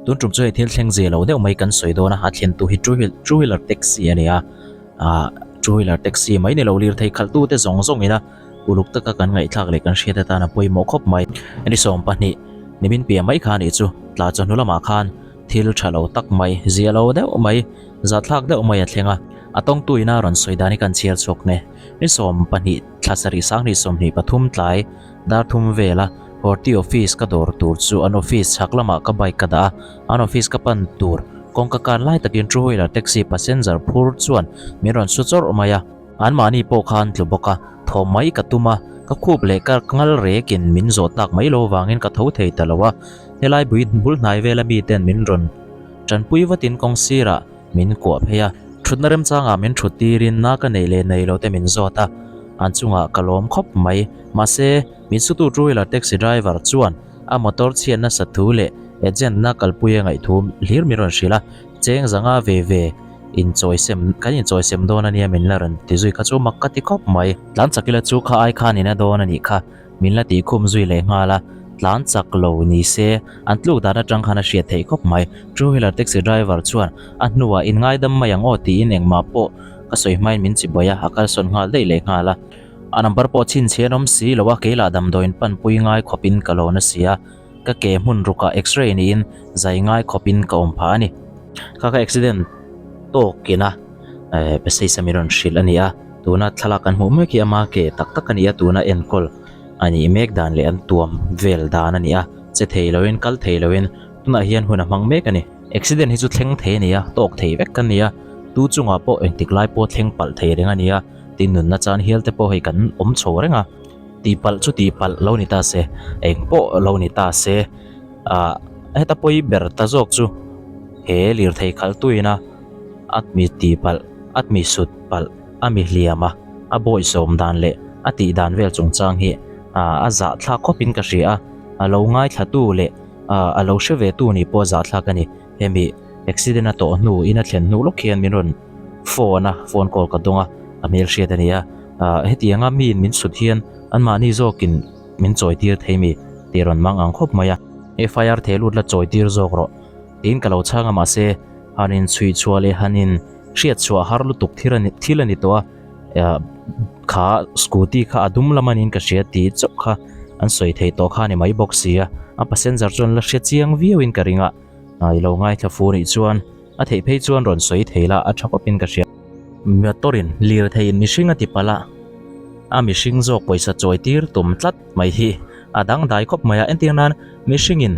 Tun tum chu hei thil thleng zia lo deuh mai kan sawi dawn a, a thlen tu hi two wheel two wheeler taxi a ni a, ah two wheeler taxi mai ni lo lirthei khalh tu te zawng zawng ina uluk taka kan ngaihthlak leh kan hriat atan a pawimawh khawp mai. Ni 12 nimin piah mai kha a nih chu tla chawhnu lamah khan thil tha lo tak mai zia lo deuh mai zathlak deuh mai a thleng a, a tawngtu ina rawn sawi dan hi kan chhiar chhuak nge. Ni 12 thla sarih sanghnih 23 tlai dar thum vela Horti office ka dawr tur chu an office chhak lamah ka bike ka dah a, an office ka pan tur kawngka kan lai takin two wheeler taxi passenger phur chuan min rawn su chawrh mai a, anmahni pawh khan tlu bawk a, thawm mai ka tum a, ka khup leh ka ngal rekin min zawh tak mai lo vangin ka tho thei ta lo a, helai bui bul hnai vela miten min rawn tanpui vatin kawng sirah min kuah phei a, thutna remchangah min thut tirin na ka neih leh nei lo te min zawt a, an chungah ka lawm khawp mai. Mahse, min sutu two wheeler taxi driver chuan a motor chhiat nasa thu leh agent na kalpui a ngaihthu hlir min rawn hrilh a, cheng zanga ve ve inchawisem kan inchawisem dawn ania min la rawn ti zui kha chu mak ka ti khawp mai. Tlan chak ila chu kha ai khan in a dawn a nih kha. Min la tih khum zui leh nghal a, tlan chak lo ni se an tluk dan atang khan a hriat theih khawp mai. Two wheeler taxi driver chuan a hnuah in ngaidam mai ang aw tiin engmah pawh ka sawi hmain min chibuai a, a kalsawn nghal daih leh nghal a. A number pawh chhinchhiah an awm si lo a, keilah damdawiin panpui ngai khawpin ka lo na si a, ka ke hmun rukah x-ray niin zai ngai khawpin ka awm phah a ni. Kha ka accident tawkin a message a min rawn hrilh a ni a. Tuna thlalak kan hmuh mek hi ama ke tak tak a ni a, tuna enkawl a nih mek dan leh an tuam vel dan a ni a, che thei loin kal thei loin tunah hian hun a hmang mek a ni. Accident hi chu thleng thei a ni a, tawk thei vek a ni a, tu chungah pawh engtik lai pawh thleng palh thei reng a ni a, tin nunna chan hial te pawh hei kan awm chho reng a, tihpalh chu tihpalh lo ni ta se, eng pawh lo ni ta se, ah heta pawi ber ta zawk chu he lirthei khalhtuina a mi tihpalh a mi sut palh a mi hliam a, a bawihsawm dan leh a tih dan vel chungchang hi a zahthlak khawpin ka hria a, a lo ngaithlatu leh a lo hre ve tu nih pawh a zahthlak a ni. Hemi accident a tawh hnu in a thlen hnu lawk hian min rawn phone a, phone call ka dawng a, a hmelhriat a ni a, hetianga miin min sut hian anmahni zawkin min chawitir thei mi tih rawn mang ang khawp mai a. FIR theh lut la chawitir zawk rawh tiin ka lo chhang a mahse han inchhuih chhuah leh han in hriat chhuah har lutuk thil a ni thil a ni tawh a kha scooty kha a dum lam a niin ka hria tih chauh kha an sawi thei tawh kha a ni mai bawk si a a passenger chuan la hre chiang viau in ka ring a i lo ngaithla fu nih chuan a theih phei chuan rawn sawi thei la a tha khawp in ka hria. Motor in lirthei in mihring a ti palh a a mihring zawk pawisa chawi tir tum tlat mai hi a dangdai khawp mai a entir nan mihring in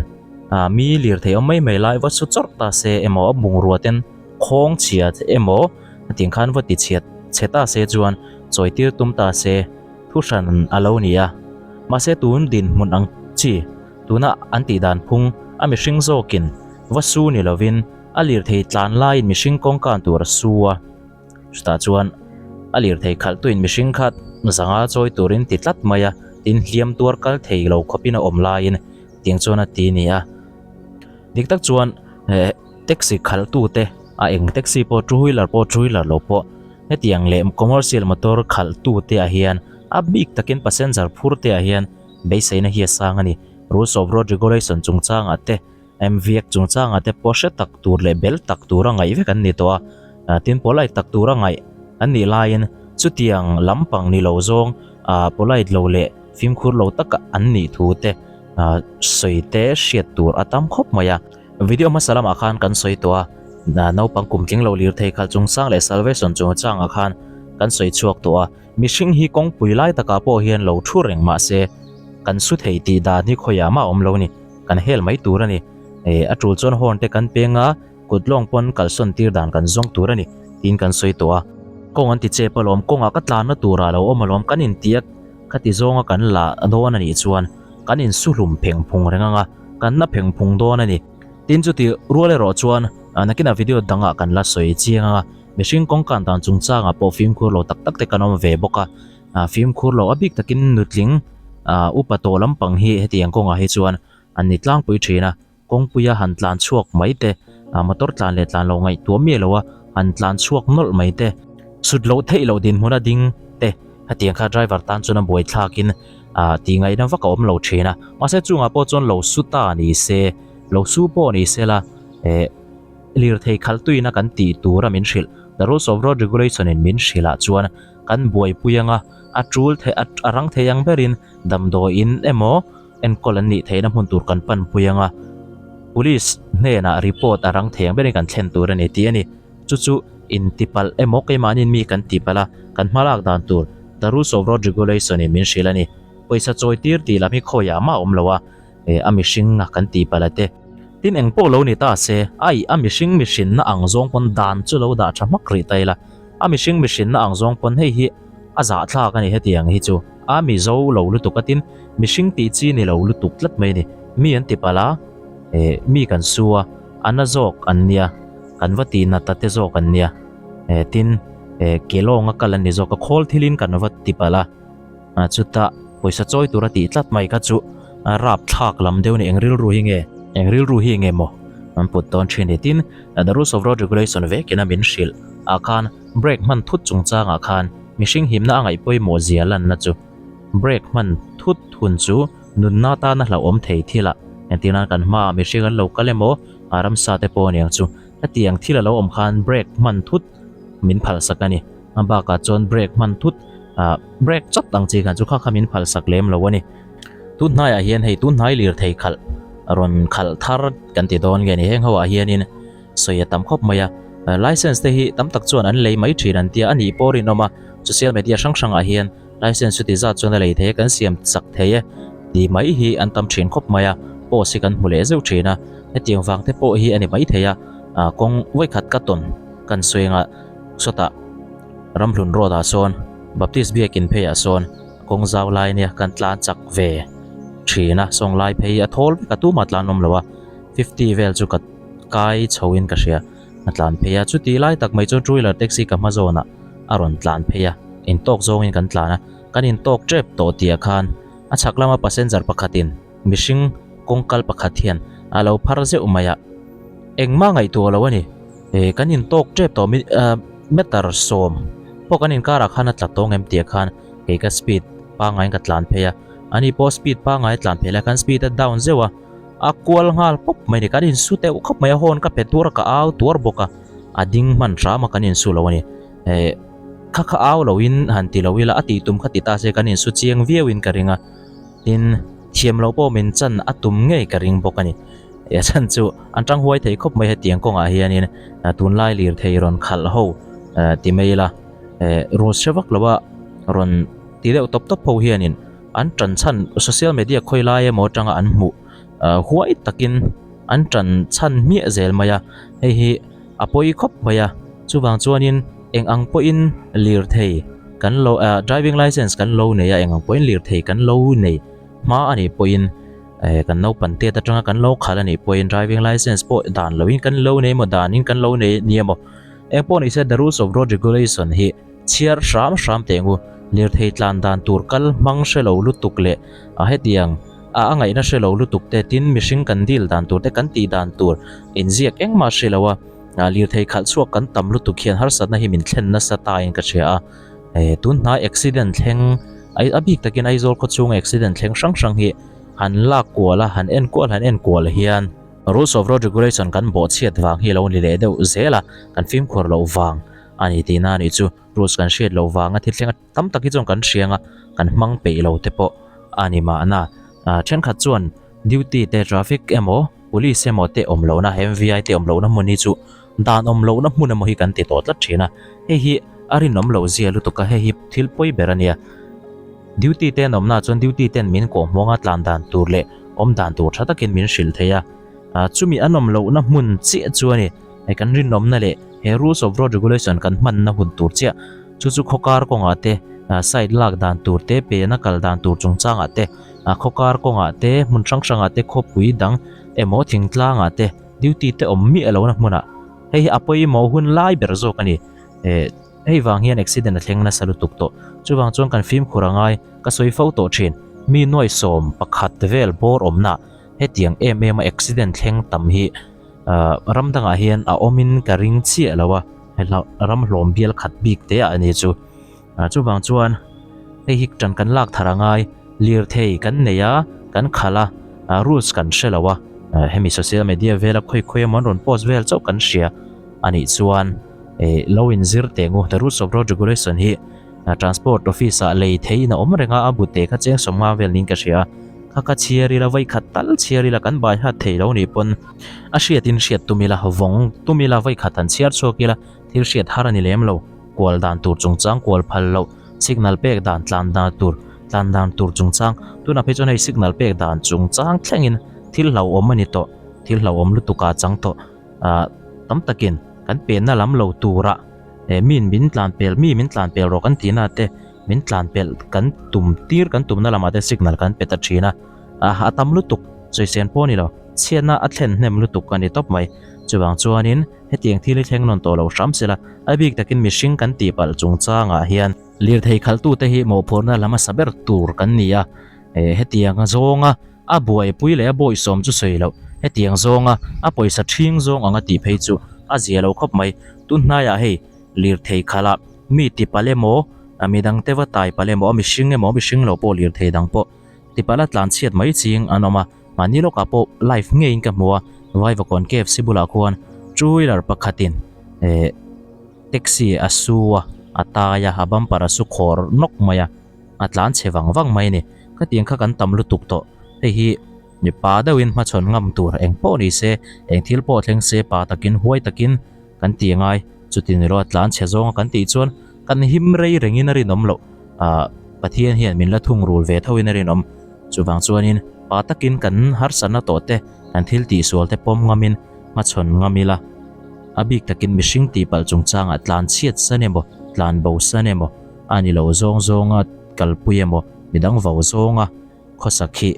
ah mi lirthei awm mai mai lai va su chawrh ta se emaw a bungrua ten khawng chhia emaw hetiang khan va ti chhiat chhe ta se chuan chawi tir tum ta se thu hran a lo ni a mahse tun dinhmun ang chi tuna an tih dan phung a mihring zawkin va su ni lovin a lirthei tlan laiin mihring kawngkan tur a su a chutah chuan a lirthei khalh tuin mihring kha zanga chawi turin ti tlat mai a tin hliam tuar kal thei lo khawpin a awm laiin tiang chuan a ti a ni a dik tak chuan eh taxi khalh tu te a eng taxi pawh two wheeler pawh two wheeler lo pawh hetiang leh commercial motor khalh tu te ah hian a bik takin passenger phur te ah hian beiseina hi a sang a ni rules of road regulation chungchangah te MVek chungchangah te pawh hre tak tur leh bel tak tura ngaih vek an ni tawh a tin polite tak tura ngaih an nih laiin chutiang lampang ni lo zawng ah polite lo leh fimkhur lo taka an nih thu te ah sawi te hriat tur a tam khawp mai a. Video hmasa lamah khan kan sawi tawh a, naupang kum tling lo lirthei khalh chungchang leh salvation chungchangah khan kan sawi chhuak tawh a, mihring hi kawngpui lai takah pawh hian lo thu reng mah se kan su thei tih dan hi khawiah mah a awm lo a ni, kan hel mai tur a ni. Eh a tul chuan horn te kan peng a, kut lawng pawn kalsawn tir dan kan zawng tur a ni tiin kan sawi tawh a. Kawng an ti chep alawm, kawngah ka tlanna turah lo awm alawm, kan inti a khati zawnga kan la dawn a nih chuan kan insu hlum pheng phung reng ang a, kan na pheng phung dawn a ni. Tin chuti rual erawh chuan nakinah video dangah kan la sawi chiang ang a, mihring kawngkan dan chungchangah pawh fimkhur lo tak tak te kan awm ve bawk a, fimkhur lo a bik takin nutling upa tawh lampang hi hetiang kawngah hi chuan an ni tlangpui thin a. Kawngpuia han tlan chhuak mai te, motor tlan leh tlan lo ngaihtuah miah lo a, han tlan chhuak nawlh mai te, sut loh theih loh dinhmun a ding te, hetiang kha driver tan chuan a buaithlakin tih ngaihna vak a awm lo thin a. Mahse chungah pawh chuan lo su ta ni se, Lo su pawh ni sela, eh, lirthei khalhtuina kan tih tura min hrilh, the rules of road regulation in min hrilh ah chuan kan buaipui anga a tul thei a rang thei ang berin damdawiin emaw enkawl an nih theihna hmun tur kan panpui anga police hnenah report a rang thei ang berin kan thlen tur a ni tih a ni. Chu chu intipalh emaw keimahniin mi kan tipalh a, kan hmalak dan tur the rules of road regulation in min hrilh a ni. Pawisa chawi tir tih lam hi khawiah mah a awm lo a, eh a mihring a kan tipalh a te. Tin eng pawh lo ni ta se, ai a mihring mihrinna ang zawng pawn dan chu lo dah tha hmak rih ta ila, a mihring mihrinna ang zawng pawn hei hi a zahthlak a ni hetiang hi chu a mizo lo lutuk a tin mihring tih chi ni lo lutuk tlat mai a ni. Mi an tipalh a, eh mi kan su a, a na zawk an nia, kan va tih nat a te zawk an nia, eh tin eh ke lawnga kal an ni zawk a, khawl thilin kan va tipalh a. Ah chutah pawisa chawi tura tih tlat mai kha chu a rap thlak lam deuh a ni eng rilru hi nge eng rilru hi nge maw an put dawn thin ni tin the rules of road regulation vekin a min hrilh ah khan brake hman thut chungchangah khan mihring himna a ngaih pawimawh zia lanna chu brake hman thut hun chu nunna tana hlauhawm thei thil ah entir nan kan hmaah mihring an lo kal emaw a ramsa te pawh aniang chu hetiang thil a lo awm khan brake hman thut min phalsak a ni. A bakah chuan brake hman thut ah brake chawt ang chi khan chu kha kha min phal sak lem lo a ni. Tun hnaiah hian hei tun hnai lirthei khalh rawn khalh thar kan ti dawn nge ni heng ho ah hianin sawi a tam khawp mai a. License te hi tam tak chuan an lei mai thin an tia a nih pawh rinawm a social media hrang hrang ah hian license chu ti zat chuan a lei thei a kan siam chak thei e ti mai hi an tam thin khawp mai a post hi kan hmu leh zeuh thin a hetiang vang te pawh hi a ni mai thei a ah kawng vawikhat ka tawn kan sawi anga. Sawtah Ramhlun road ah sawn Baptist biakin phei ah sawn kawng zau lai nia kan tlan chak ve thin a sawng lai phei a thawl vek a tumah tlan awm lo a fifty vel chu ka kai chho in ka hria a tlan phei a chuti lai tak mai chuan two wheeler taxi ka hma zawn ah a rawn tlan phei a intawk zawng in kan tlan a kan intawk tep tawh tih ah khan a chhak lama passenger pakhat in mihring kawng kal pakhat hian a lo phar zeuh mai a engmah ngaihtuah lo a ni. Eh kan intawk tep tawh mi ah meter sawm pawh kan inkarah khan a tla tawng em tih ah khan kei ka speed pangaiin ka tlan phei a ani pawh speed pangai a tlan phei lai khan speed a down zeuh a a kual nghal pawp mai a ni kan insu deuh khawp mai a horn ka pe tuar a ka au tuar bawk a a ding hman hram a kan insu lo a ni eh kha kha au lo in han ti lo ila a tih tum kha ti ta se kan insu chiang viau in ka ring a tin thiam loh pawh min chan a tum ngei ka ring bawk a ni. A chhan chu an tang huai thei khawp mai hetiang kawngah hianin tunlai lirthei rawn khalh ho ti mai ila rules hre vak loa rawn ti deuh tawp tawp ho hianin an tan chhan social media khawi lai emaw atanga an hmuh huai takin an tan chhan hmiah zel mai a hei hi a pawi khawp mai a chuvang chuanin eng ang pawhin lirthei kan lo driving license kan lo nei a eng ang pawhin lirthei kan lo nei hma a nih pawhin. Eh kan naupan tet atanga kan lo khalh a nih pawhin driving license pawh dan loin kan lo nei emaw danin kan lo nei ni emaw eng pawh ni se the rules of road regulation hi chhiar hram hram teh ang u lirthei tlan dan tur kal hmang hre lo lutuk leh a hetiang a a ngaihna hre lo lutuk te tin mihring kan deal dan tur te kan tih dan tur inziak engmah hre lo a lirthei khalh chhuak kan tam lutuk hian harsatna hi min thlen nasa ta in ka hria a eh tun hnai accident thleng a bik takin Aizawl khawchhunga accident thleng hrang hrang hi han lak kual a, han en kual han en kual hian rules of road regulation kan bawhchhiat vang hi lo ni leh deuh zel a, kan fimkhur loh vang a ni tihna a nih chu. Rules kan hriat loh vanga thil thleng tam tak hi chuan kan hriang a, kan hmang peih lo te pawh a ni mahna. Thenkhat chuan duty te traffic emaw police emaw te awm lohna M_V_I te awm lohna hmun hi chu dan awm lohna hmun emaw hi kan ti tawh tlat thin a, hei hi a rinawm loh zia lutuk a, hei hi thil pawi ber a nia. Duty te an awmna chuan duty ten min kawh hmuanga tlan dan tur leh awm dan tur tha takin min hrilh thei a, chumi an awm lohna hmun chiah chu a ni. Hei kan rinawmna leh he rules of road regulation kan hmanna hun tur chiah chu chu khawkar kawngah te side lak dan tur te pena kal dan tur chungchangah te khawkar kawngah te hmun hrang hrangah te khawpui dang emaw thingtlangah te duty te awm miah lohna hmunah hei hi a pawimawh hun lai ber zawk a ni. Hei vang hian accident a thleng nasa lutuk tawh. Chuvang chuan kan fimkhur a ngai, ka sawi fo tawh thin. Mi nuai 11 vel bawr awmna hetiang em em a accident thleng tam hi ram dangah hian a awmin ka ring chiah lo a, ram hlawm bial khat bik te ah a ni chu. Chuvang chuan hei hi tan kan lak thar a ngai, lirthei kan nei a, kan khalh a, rules kan hre lo a. Hemi social media vela khawi khawi emaw an rawn post vel chauh kan hria a nih chuan eh lo inzir teh ngu the rules of road regulation hi transport office ah lei theiin a awm reng a a bu teh kha cheng sawmnga vel niin ka hria a kha kha chhiar ila vawi khat tal chhiar ila kan bai hat thei lo nih pawn a hriatin hriat tum ila vawng tum ila vawi khat han chhiar chhuak ila thil hriat har a ni lem lo kual dan tur chungchang kual phal loh signal pek dan tlan dan tur tlan dan tur chungchang tunah phei chuan hei signal pek dan chungchang thlengin thil hlauhawm a ni tawh thil hlauhawm lutuk ah chang tawh ah tam takin kan penna lam lo turah eh min min tlan pel mi min tlan pel rawh kan tih na te min tlan pel kan tum tir kan tumna lamah te signal kan pe ta thin a ah a tam lutuk sawisên pawh a ni lo chhiatna a thlen hnem lutuk a ni tawp mai chuvang chuanin hetiang thil hi thleng nawn tawh lo hram sela a bik takin mihring kan tih palh chungchangah hian lirthei khalhtute hi mawhphurhna lam hmasa ber tur kan ni a eh hetiang zawnga A buaipui leh a bawisawm chu sawi loh, hetiang zawnga a pawisa ṭhing zawng anga tih phei chu a zia lo khawp mai. Tun hnaiah hei lirthei khala mi ti palh emaw, a midangte va tai palh emaw, a mihring emaw, a mihring lo pawh lirthei dang pawh ti palh a tlanchhiat mai ching an awm a. Mahni lawkah pawh live ngeiin ka hmu a, Vaivakawn KFC bulah khuan two wheeler pakhatin eh taxi a su a, a tai a, a bumper a su khawr nawk mai a. A tlan chhe vang vang mai a ni. Khatiang kha kan tam lutuk tawh. Hei hi mipa deuhin hmachhawn ngam tur eng pawh ni se, eng thil pawh thleng se pa takin huai takin kan ti angai. Chuti ni lo a tlan chhe zawnga kan tih chuan kan him rei rengin a rinawm loh. Ahh Pathian hian min la thungrul ve thoin a rinawm. Chuvang chuanin pa takin kan harsatna tawh te, kan thil tihsual te pawm ngamin hmachhawn ngam ila. A bik takin mihring tihpalh chungchangah tlan chhiat san emaw, tlan bo san emaw, A ni lo zawng zawnga kalpui emaw midang vau zawnga khawsak hi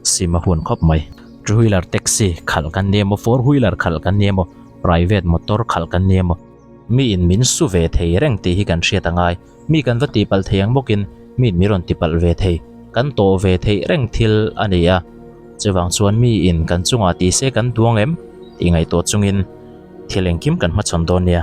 sim a hun khawp mai. Two wheeler taxi khalh kan ni emaw, four wheeler khalh kan ni emaw, private motor khalh kan ni emaw, mi in min su ve thei reng tih hi kan hriat a ngai. Mi kan va tihpalh thei ang bawkin mi in min rawn tipalh ve thei, kan tawh ve theih reng thil a ni a. Chuvang chuan mi in kan chungah tih se kan duang em tih ngaihtuah chungin thil engkim kan hmachhawn dawn nia.